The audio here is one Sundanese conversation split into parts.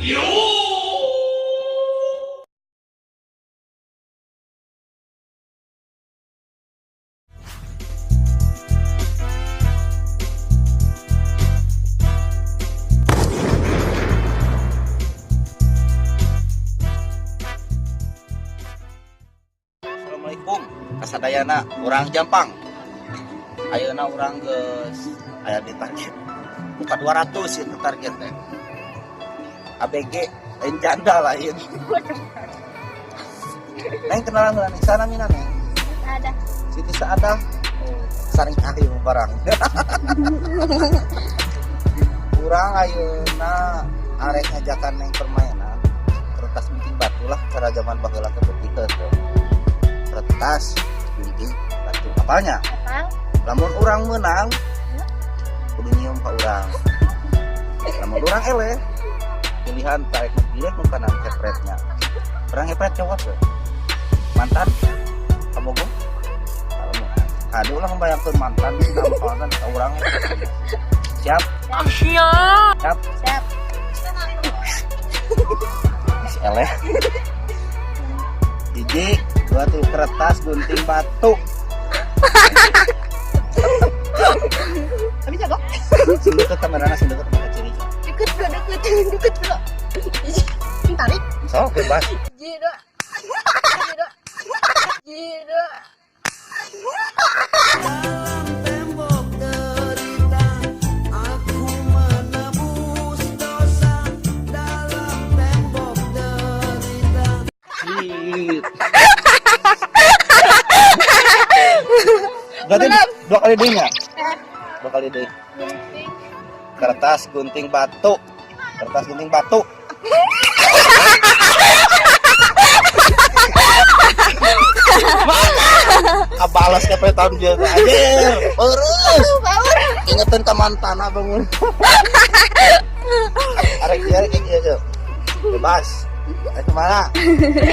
Assalamualaikum, kasadayana. Urang Jampang. Ayeuna urang geus aya di target. Buka 200 itu target teh. ABG lain, janda lain. Neng, kenalan heula, Neng. Sana mina, Neng? Ada. Siti Saadah. Oh, saring ahli barang. Urang ayeuna arek ngajakan Neng permainan kertas gunting batu lah, cara zaman baheula teh beuki teu. Kertas gunting batu, apalnya? Apal. Lamun urang menang kudu nyium ka urang. Lamun urang eleh, pilihan tarik nu pilih nu kanan kepretnya. Urang ngepret cowok tuh mantan kabogoh. Kalem. Kade ulah membayangkeun mantan, nama mantan ka urang. Siap? Siap. Siap. Si eleh. Hiji, dua, tilu. Kertas gunting batu. Tapi jago. Sing deket kamerana, sing deket ke ciri. Deket dulu, deket, deket dulu. Tarik. So bebas. Hiji, dua. Hiji, dua. Hiji, dua. Dalam tembok derita aku menebus dosa dalam tembok derita. Shit. Berarti dua kali deh nya? Dua kali deh. Gunting. Kertas gunting batu. Kertas gunting batu. Kabalas kepretan dia anjir. Terus. Power. Ingetin ke mantan bangun. Arek dia, arek dia. Bebas. Arek kemana?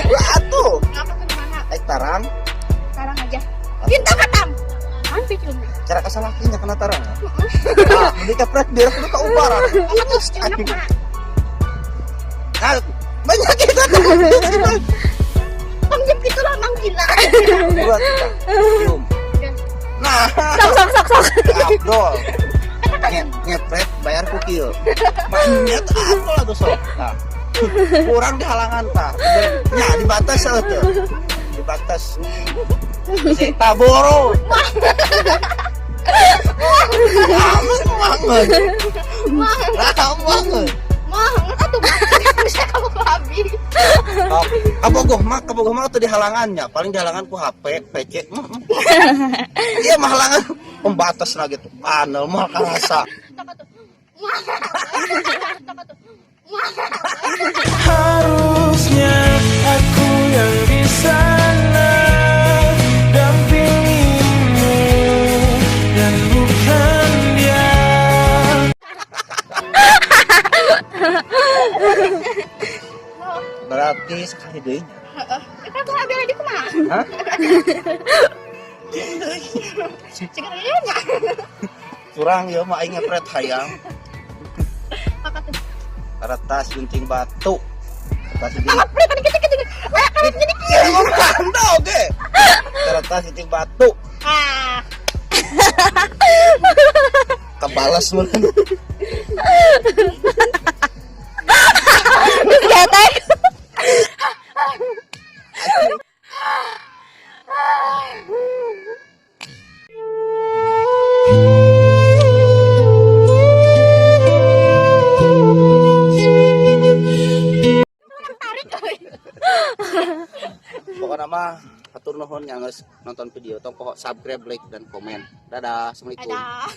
Wah, atuh. Ngapa tuh, mana? Arek tarang. Sekarang aja. Cinta katam. Hampir cuma. Cara kesalahannya kena tarang. Ah, mending kepret biar kudu ka ubara. Apa tuh? Enak, Mak. Nah, banyak kita tuh. Bang Jep gitu lah, Mang gila. Dua, tiga. Cium. Nah, Sok sok sok sok. Abdol. Ngepret bayar kukil. Banyak Abdol atuh sok. Nah. Kurang di halangan tah. Nya di batas tuh. Di batas. Si taboro. Aman banget. Banget. Mang, atuh bisa kamu ke habis. Oh, kabogoh mah tuh di halangannya, paling di halangan ku HP, PC. Iya mah halangan pembatas lah gitu. Panel mah karasa. Apa tuh? Apa tuh? Harusnya aku yang di sana dampingimu dan bukan dia. Berarti sekali deui nya. Heeh. Kan tuh habis lagi kumaha? Hah? Cek nya. Kurang ya mah aing ngepret hayang. Apa tuh? Kertas gunting batu. Kertas gunting. Apa tadi kita kita? Ayo kalian jadi. Ya ngomong oke. Kertas gunting batu. Ah. Kebalas mun. Getek. Tarik euy. Pokoknya mah hatur nuhun yang geus nonton video, tong poho subscribe, like, dan komen. Dadah, assalamualaikum. Dadah.